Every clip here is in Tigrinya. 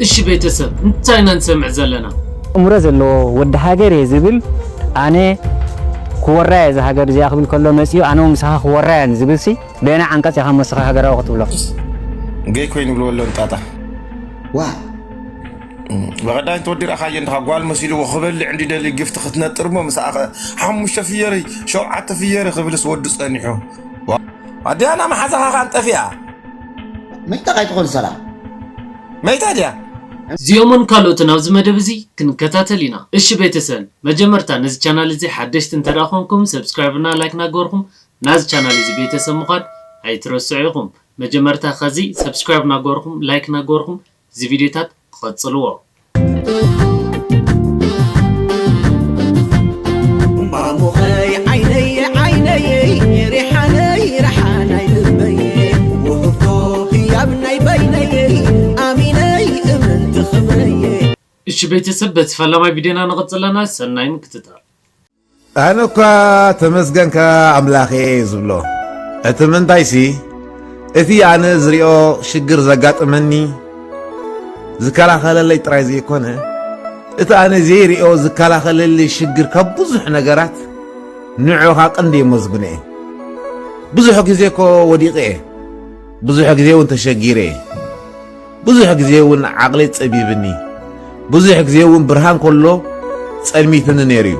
እሺ ቤተሰብ፣ እንታይ ኢና ንሰምዕ ዘለና? እምሮ ዘለዎ ወዲ ሃገር እየ ዝብል፣ ኣነ ክወራ እየ እዛ ሃገር እዚኣ ክብል ከሎ መፂኡ፣ ኣነ እውን ምሳኻ ክወራ እየ ዝብል ሲ በየናይ ዓንቀፅ ኢኻ መስኻ ሃገራዊ ክትብሎ? ገይ ኮይኑ ብሎ ኣሎ ጣጣ። ዋ ብቐዳይ ተወዲራኻዮ እንድኻ ጓል መሲልዎ ክበልዕ እንዲደሊ ግፍቲ ክትነጥር እሞ ምስ ኣኸ ሓሙሽተ ፍየሪ ሸውዓተ ፍየሪ ክብልስ ወዱ ጸኒሑ። ኣዲያና መሓዛኻ ካን ጠፊኣ መይታ ካይትኾን ሰላም መይታ ድያ? እዚኦምን ካልኦትን ኣብዚ መደብ እዚ ክንከታተል ኢና። እሺ ቤተሰብ፣ መጀመርታ ነዚ ቻናል እዚ ሓደሽቲ እንተ ደኣ ኮንኩም ሰብስክራይብ እና ላይክ ናገርኩም ናዚ ቻናል እዚ ቤተሰብ ምዃን ኣይትረስዑ ኢኹም። መጀመርታ ከዚ ሰብስክራይብ ናገርኩም ላይክ ናገርኩም እዚ ቪዲዮታት ክቐጽልዎ። ማሙኸይ ዓይነየ ዓይነየ ሪሓነይ ራሓናይ ልበየ ውህብቶ ህያብ ናይ በይነየ ኣሚነይ እምንቲ ክብረየ እሺ ቤተሰብ፣ በቲ ፈላማይ ቪድዮና ንቐጽለና፣ ሰናይ ምክትታል። ኣነ እኳ ተመስገንካ ኣምላኸ እየ ዝብሎ። እቲ ምንታይሲ፣ እቲ ኣነ ዝሪኦ ሽግር ዘጋጥመኒ ዝከላኸለለይ ጥራይ ዘይኮነ፣ እቲ ኣነ ዘይሪኦ ዝከላኸለለይ ሽግር ካብ ብዙሕ ነገራት ንዑ ኻብ ቀንዲ እየ መዝግኖ እየ። ብዙሕ ግዜ እኮ ወዲቐ እየ። ብዙሕ ግዜ እውን ተሸጊረ እየ። ብዙሕ ግዜ እውን ዓቕለይ ጸቢብኒ። ብዙሕ ግዜ እውን ብርሃን ከሎ ጸልሚትኒ ነይሩ እዩ።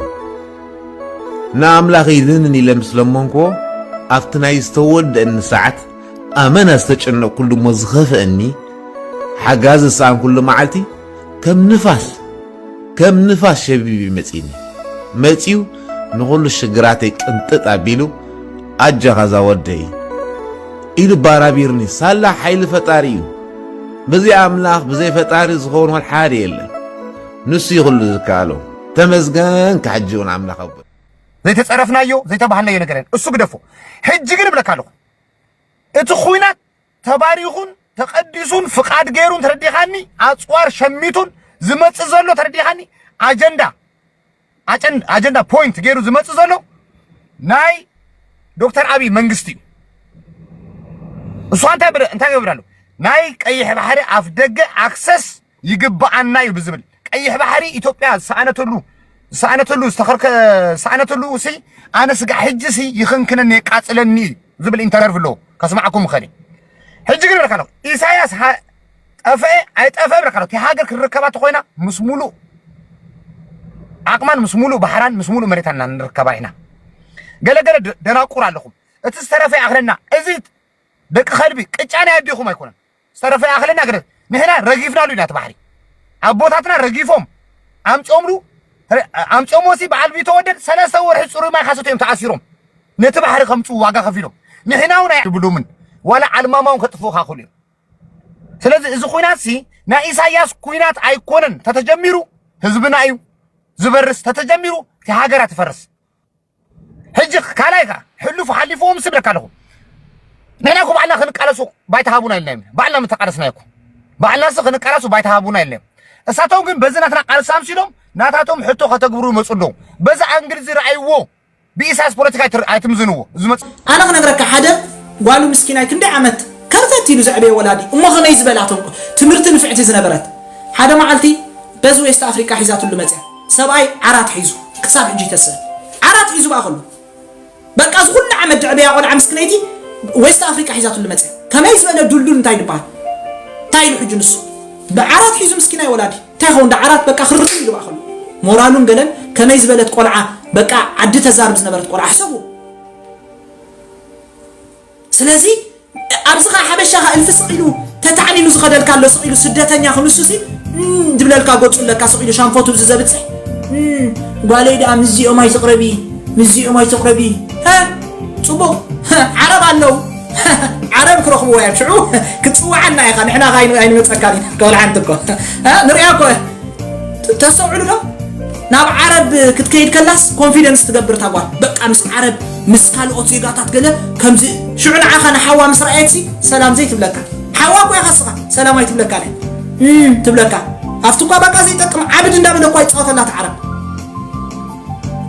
ንኣምላኽ ይድህንን ኢለ ምስ ለመንክዎ፣ ኣብቲ ናይ ዝተወደአኒ ሰዓት፣ ኣመና ዝተጨነቕኩሉ እሞ ዝኸፍአኒ፣ ሓጋዚ ዝሰኣንኩሉ መዓልቲ፣ ከም ንፋስ፣ ከም ንፋስ ሸቢቡ እዩ መጺኒ። መጺኡ ንኹሉ ሽግራተይ ቅንጥጥ ኣቢሉ፣ ኣጆኻ እዛ ወደይ ኢሉ ባራቢርኒ። ሳላ ሓይሊ ፈጣሪ እዩ። ብዘይ ኣምላኽ፣ ብዘይ ፈጣሪ ዝኸውን ወላ ሓደ የለን። ንሱ እዩ ኩሉ ዝከኣሎ። ተመስገን፣ ክሕጂ እውን ኣምላኽ ኣቦይ። ዘይተጸረፍናዮ ዘይተባህልናዮ ነገር የለን። እሱ ግደፎ። ሕጂ ግን እብለካ ኣለኹ፣ እቲ ኹናት ተባሪኹን ተቐዲሱን ፍቓድ ገይሩን ተረዲኻኒ፣ ኣጽዋር ሸሚቱን ዝመጽእ ዘሎ ተረዲኻኒ፣ ኣጀንዳ ኣጨን- ኣጀንዳ ፖይንት ገይሩ ዝመጽእ ዘሎ ናይ ዶክተር ኣብይ መንግስቲ እዩ። እሱ እንታይ ብረ- እንታይ ገብር ኣሎ? ናይ ቀይሕ ባሕሪ ኣፍ ደገ ኣክሰስ ይግብኣና እዩ ብዝብል፣ ቀይሕ ባሕሪ ኢትዮጵያ ዝሰኣነተሉ ዝሰኣነተሉ ዝተኸርከ ዝሰኣነተሉ ሲ ኣነ ስጋዕ ሕጂ ሲ ይኽንክነኒ የቃጽለኒ እዩ ዝብል ኢንተርቪው ኣለዎ። ከስማዕኩም ምኸእል። ሕጂ ግን ብረካ ኣለኹ፣ ኢሳያስ ሃ- ጠፍአ ኣይጠፍአ ብረካ ኣለኹ፣ እቲ ሃገር ክንርከባ ተኾይና ምስ ሙሉእ ዓቕማን ምስ ሙሉእ ባሕራን ምስ ሙሉእ መሬታን ኢና ንርከባ ኢና። ገለገለ ደ- ደናቁር ኣለኹም፣ እቲ ዝተረፈ ይኣኽለና። እዚ ደቂ ከልቢ ቅጫ ናይ ኣዴኹም ኣይኮነን። ዝተረፈ ይኣኽለና ግደ ንሕና ረጊፍናሉ ኢና እቲ ባሕሪ። ኣቦታትና ረጊፎም ኣምፅኦምሉ ኣምፅኦምዎ ሲ በዓል ቢተወደድ ሰለስተ ወርሒ ፅሩይ ማይ ካሰትዮም ተኣሲሮም ነቲ ባሕሪ ከምፅኡ ዋጋ ከፊሎም ንሕና እውን ኣይብሉምን ዋላ ዓልማማ እውን ከጥፍኡኻ ክእሉ እዮም። ስለዚ እዚ ኩናት ሲ ናይ ኢሳያስ ኩናት ኣይኮነን። ተተጀሚሩ ህዝብና እዩ ዝበርስ። ተተጀሚሩ እቲ ሃገራ ትፈርስ። ሕጂ ካልኣይ ከኣ ሕሉፍ ሓሊፍዎም ስብለካ ኣለኹ። ንሕና እኮ ባዕልና ክንቃለሱ ባይታ ሃቡና ኢልና ኢና። ባዕልና ምተቃለስና እኮ ባዕልና ሲ ክንቃለሱ ባይታ ሃቡና ኢልና። እሳቶም ግን በዚ ናትና ቃልሲ ኣምሲሎም ናታቶም ሕቶ ከተግብሩ ይመፁ ኣለዉ። በዚ ኣንግል እዚ ረኣይዎ። ብኢሳያስ ፖለቲካ ኣይትር- ኣይትምዝንዎ። እዚ መፅ- ኣነ ክነግረካ ሓደ ጓሉ ምስኪናይ ክንደይ ዓመት ከርተት ኢሉ ዘዕበየ ወላዲ እሞ ከመይ ዝበላቶም ትምህርቲ ንፍዕቲ ዝነበረት ሓደ መዓልቲ በዚ ዌስት ኣፍሪቃ ሒዛትሉ መፅያ ሰብኣይ ዓራት ሒዙ ክሳብ ሕጂ ይተስእ ዓራት ሒዙ በኣ ከሎ በቃ እዚ ኩሉ ዓመት ዘዕበያ ቆልዓ ምስክነይቲ ዌስት ኣፍሪቃ ሒዛትሉ መፅያ ከመይ ዝበለ ዱልዱል እንታይ ዝበሃል እንታይ ኢሉ ሕጂ ንሱ ብዓራት ሒዙ ምስኪናይ ወላዲ እንታይ ኸውን ዳ ዓራት በቃ ክርር ኢሉ በኣ ከሎ ሞራሉን ገለን ከመይ ዝበለት ቆልዓ በቃ ዓዲ ተዛርብ ዝነበረት ቆልዓ ሕሰቡ ስለዚ ኣብዚ ኸዓ ሓበሻ ኸዓ እልፊ ስቕ ኢሉ ተታዕኒኑ ዝኸደልካ ኣሎ ስቕ ኢሉ ስደተኛ ክንሱ ሲ እም፣ ዝብለልካ ገፁ ኣለካ ስቕ ኢሉ ሻንፎቱ ብዚ ዘብፅሕ እም፣ ጓለይ ደኣ ምስዚኦም ኣይትቕረቢ ምስዚኦም ኣይትቕረቢ ሀ፣ ፅቡቕ ሀ፣ ዓረብ ኣለዉ ዓረብ ክረኽብዎ እዮም ሽዑ ክትፅዋዓና ኢኻ ንሕና ኸዓ ኣይን- ኣይንመፀካን ኢና ከብል ሓንቲ እኮ ሀ፣ ንሪኣ እኮ ት- ተስተውዕሉ ዶ ናብ ዓረብ ክትከይድ ከላስ ኮንፊደንስ ትገብር እታ ጓል በቃ ምስ ዓረብ ምስ ካልኦት ዜጋታት ገለ ከምዚ ሽዑ ንዓኻ ንሓዋ ምስ ረኣየትሲ ሰላም ዘይትብለካ ሓዋ እኮ ኢኻ ስኻ ሰላም ኣይትብለካ እም ትብለካ ኣብቲ እኳ በቃ ዘይጠቅም ዓብድ እንዳበለ እኳ ይፃወተላ እቲ ዓረብ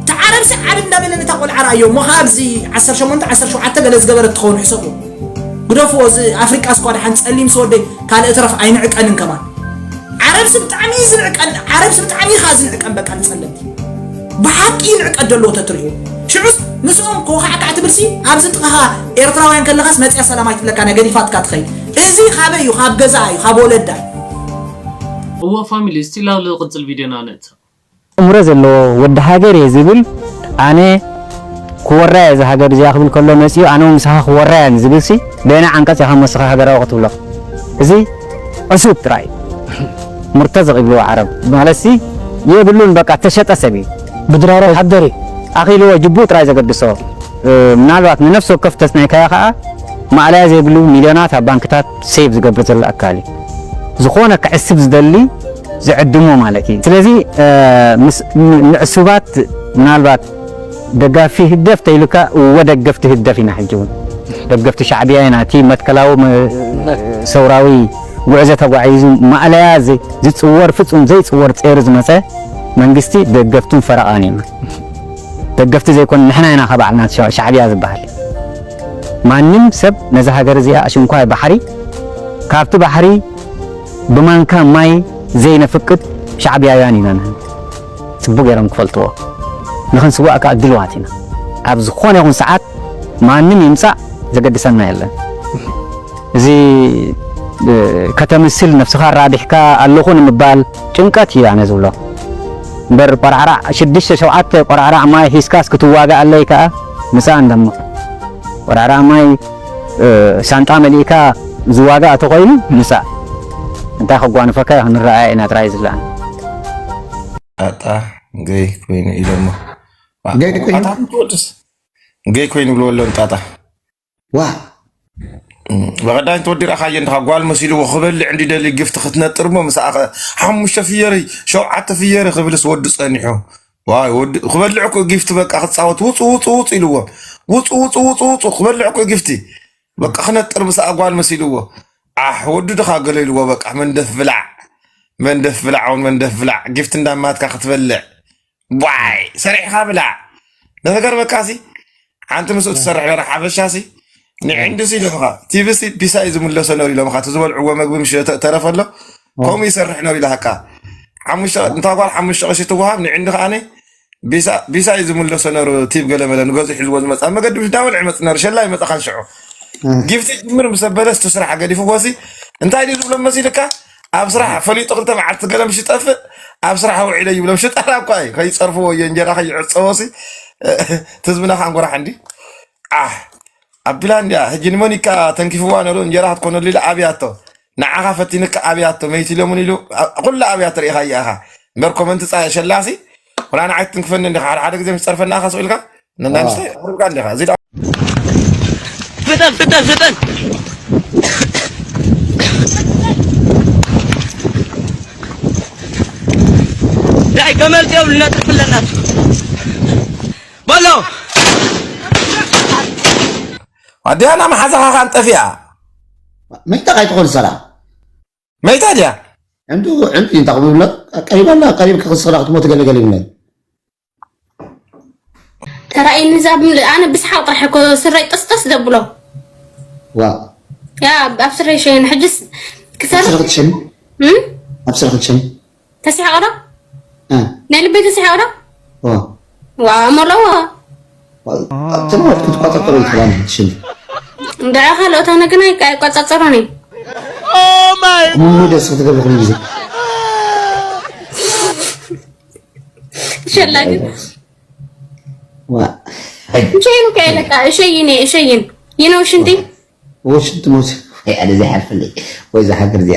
እቲ ዓረብሲ ዓብድ እንዳበለ ነታ ቆልዓ ረኣዮ እሞ ካብ እዚ ዓሰርተ ሸሞንተ ዓሰርተ ሸውዓተ ገለ ዝገበረት ትኸውን ሕሰቡ ግደፍዎ እዚ ኣፍሪቃ ስኳ ደሓን ጸሊም ስወደይ ካልእ ትረፍ ኣይንዕቀንን ከማን ዓረብሲ ብጣዕሚ እዩ ዝንዕቀን። ዓረብሲ ብጣዕሚ ኢኻ ዝንዕቀን። በቃ ንጸለምቲ ብሓቂ ይንዕቀ ደሎ ተትርእዩ። ሽዑስ ምስኦም ኮኻዕካዕ ትብልሲ ኣብዚ ጥቓኻ ኤርትራውያን ከለኻስ መጽያ ሰላም ኣይትብለካ፣ ነገዲፋትካ ትኸይድ። እዚ ካበይ እዩ? ካብ ገዛ እዩ፣ ካብ ወለዳ እዩ። እዋ ፋሚሊ እስቲ ላብ ዝቕጽል ቪድዮና ነእትው። እምሮ ዘለዎ ወዲ ሃገር እየ ዝብል ኣነ ክወራ እየ እዛ ሃገር እዚኣ ክብል ከሎ መፂኡ ኣነ እውን ምሳኻ ክወራ እየ ዝብል ሲ በየናይ ዓንቀፅ ኢኻ መስኻ ሃገራዊ ክትብሎ? እዚ ዕሱብ ጥራይ ሙርተዘቕ ይብልዎ ዓረብ ማለት ሲ የብሉን በቃ ተሸጠ ሰብ እዩ። ብድራሮ ሓደር እዩ። ኣኺልዎ ጅቡኡ ጥራይ ዘገድሶ ምናልባት ንነፍሲ ወከፍ ተጽኒዕካዮ ከኣ ማእለያ ዘይብሉ ሚልዮናት ኣብ ባንክታት ሴቭ ዝገብር ዘሎ ኣካል እዩ። ዝኾነ ክዕስብ ዝደሊ ዝዕድሞ ማለት እዩ። ስለዚ ምስ ንዕሱባት ምናልባት ደጋፊ ህግደፍ ተይሉካ እወ ደገፍቲ ህግደፍ ኢና ሕጂ እውን ደገፍቲ ሻዕብያ ኢና እቲ መትከላዊ ሰውራዊ ጉዕዞ ተጓዒዙ ማእለያ ዝፅወር ፍፁም ዘይፅወር ፀይሩ ዝመፀ መንግስቲ ደገፍቱን ፈረቓን ኢና። ደገፍቲ ዘይኮን ንሕና ኢና ካብ ባዕልና ሻዕብያ ዝበሃል። ማንም ሰብ ነዛ ሃገር እዚኣ ኣሽንኳይ ባሕሪ ካብቲ ባሕሪ ብማንካ ማይ ዘይነፍቅድ ሻዕብያውያን ኢና ንሕና። ፅቡቅ ገይሮም ክፈልጥዎ ንክንስዋእ ከዓ ድልዋት ኢና። ኣብ ዝኾነ ይኹን ሰዓት ማንም ይምፃእ ዘገድሰና የለን። እዚ ከተምስል ነፍስኻ ኣራቢሕካ ኣለኹ ንምባል ጭንቀት እዩ ኣነ ዝብሎ እምበር ቆራዕራዕ ሽዱሽተ ሸውዓተ ቆራዕራዕ ማይ ሒዝካስ ክትዋጋእ ኣለይ ከዓ ምሳእ እንደሞ ቆራዕራዕ ማይ ሳንጣ መሊእካ ዝዋጋእ ተኾይኑ ምሳእ እንታይ ከጓንፈካ ክንረኣያ ኢና ጥራይ ዝለኣን። ጣጣ ገይ ኮይኑ ኢሎሞ ገይ ኮይኑ ገይ ኮይኑ ብሎ ኣሎ ጣጣ ዋ ብቐዳይ ተወዲራኻዮ እንድኻ ጓል መሲልዎ ክበልዕ እንዲ ደሊ ግፍቲ ክትነጥር እሞ ምስ ኣኸ ሓሙሽተ ፍየሪ ሸውዓተ ፍየሪ ክብልስ ወዲ ጸኒሑ ዋይ ወዲ ክበልዕ እኮ ጊፍቲ በቃ ክጻወት ውጹ ውጹ ውጹ ኢልዎ ውጹ ውጹ ውጹ ውጹ ክበልዕ እኮ ጊፍቲ በቃ ክነጥር ምስ ኣጓል መሲልዎ ኣሕ ወዲ ድኻ ገለ ኢልዎ በቃ መንደፍ ብላዕ መንደፍ ብላዕ እውን መንደፍ ብላዕ ጊፍቲ እንዳማትካ ክትበልዕ ዋይ ሰሪሕኻ ብላዕ ንነገር በቃ ሲ ሓንቲ ምስኡ ትሰርሕ ነራ ሓበሻ ሲ ንዕንዲ ሲ ኢሎምኻ ቲቪ ሲ ቢሳ እዩ ዝምለሶ ነሩ ኢሎምኻ እቲ ዝበልዕዎ መግቢ ምሽ ተረፈ ኣሎ ከምኡ ይሰርሕ ነሩ ኢላሃካ ሓሙሽተ እንታ ጓል ሓሙሽተ ቅርሺ ትወሃብ ንዕንዲ ከዓኒ ቢሳ ቢሳ እዩ ዝምለሶ ነሩ ቲብ ገለ መለ ንገዙ ሒዝዎ ዝመጻ መገዲ ምሽ ዳበልዕ ይመጽእ ነሩ ሸላ ይመጻ ካን ሽዑ ጊፍቲ ጅምር ምስ ኣበለስ እቲ ስራሕ ገዲፍዎ ሲ እንታይ ድዩ ዝብሎ መሲልካ ኣብ ስራሕ ፈሊጡ ክልተ መዓልቲ ገለ ምሽ ይጠፍእ ኣብ ስራሕ ውዒለ ይብሎም ሽጣራ እኳ እዩ ከይጸርፍዎ እዮ እንጀራ ከይዕጸዎ ሲ ትዝብና ካንጎራሕ እንዲ ኣሕ ኣቢላ እንድያ ሕጂ ንሞኒካ ተንኪፍዋ ነሩ እንጀራ ክትኮነሉ ኢለ ኣብያቶ ንዓኻ ፈቲንካ ኣብያቶ መይት ኢሎምን ኢሉ ኩላ ኣብያቶ ርኢኻ እያ ኢኻ እምበር ኮመንት ጻ ሸላሲ ወላ ንዓይ ትንክፈኒ እንዲኻ ሓደ ሓደ ግዜ ምስ ጸርፈና ኢኻ ስቕ ኢልካ ነናንሽተይ ኣቕርብካ እንዲኻ እዚ ደኣ ፍጠን ፍጠን ፍጠን ዳይ ከመልጥ የብሉ ነጥፍ ኣለና በሎ ኣዲያና መሓዛኻ ካን ጠፊኣ መይታ ካይትኾን ሰራ መይታ ድያ ዕንዱ ዕንዱ እንታይ ክብሎ ቀሪባ ኣላ ቀሪብ ክኽስራ ክትሞት ገለገለ ይብለን ተራእይኒ ዛብ ኣነ ብስሓቅ ጥራሕ እኮ ስረይ ጥስጥስ ደብሎ ዋ ያ ኣብ ስረይ ሸይን ሕጅስ ክሰርሕ ስርክትሽን እም? ኣብ ስርክትሽን ተሲሓቆ ዶ እ ናይ ልበይ ተሲሓቆ ዶ ዋ ዋ መለዎ ትናወት ክትቋጠጠሩ ይትላል ሽን እንድዓ ካልኦት ኣነ ግን ኣይቋጻጸሮን እዩ ምኑ ደስ ክትገብሩ ኩሉ ግዜ ሸላ ግን ዋ እሸይን እኮ የለካ እሸይን እሸይን ይነው ሽንቲ ወሽንት ሞት ያለ زي حرف اللي وإذا حق زي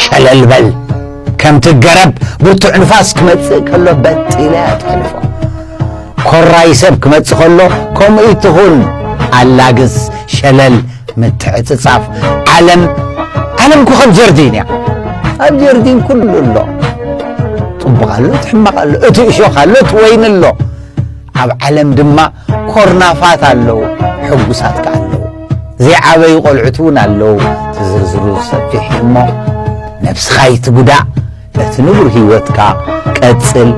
ሸለል በል ከምቲ ገረብ ብርቱዕ ንፋስ ክመጽእ ከሎ በጢላ እያ ተሕልፎ ኮራይ ሰብ ክመጽእ ከሎ ከምኡ ትኹን ኣላግስ ሸለል ምትዕጽጻፍ ዓለም ዓለም እኮ ከም ጀርዲን እያ ኣብ ጀርዲን ኩሉ ኣሎ ጽቡቕ ኣሎ እቲ ሕማቕ ኣሎ እቲ እሾኽ ኣሎ እቲ ወይኒ ኣሎ ኣብ ዓለም ድማ ኮርናፋት ኣለዉ ሕጉሳት ከኣ ኣለዉ ዘይዓበዩ ቆልዑት እውን ኣለዉ እቲ ዝርዝሩ ሰፊሕ እሞ ነብስኻ ይትጉዳእ በቲ ንቡር ህይወትካ ቀጽል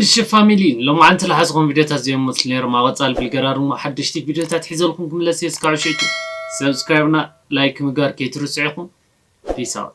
እሺ ፋሚሊ፣ ሎማዓንቲ ዝሓዝኹም ቪድዮታት እዚኦም መስሉ ነይሮም። ኣብ ቀጻሊ ብልገራር እሞ ሓደሽቲ ቪድዮታት ሒዘልኩም ክምለስ እየ። እስካብ ሽዑ ሰብስክራይብና ላይክ ምግባር ከይትርስዑ ኢኹም። ፒስ ኣውት።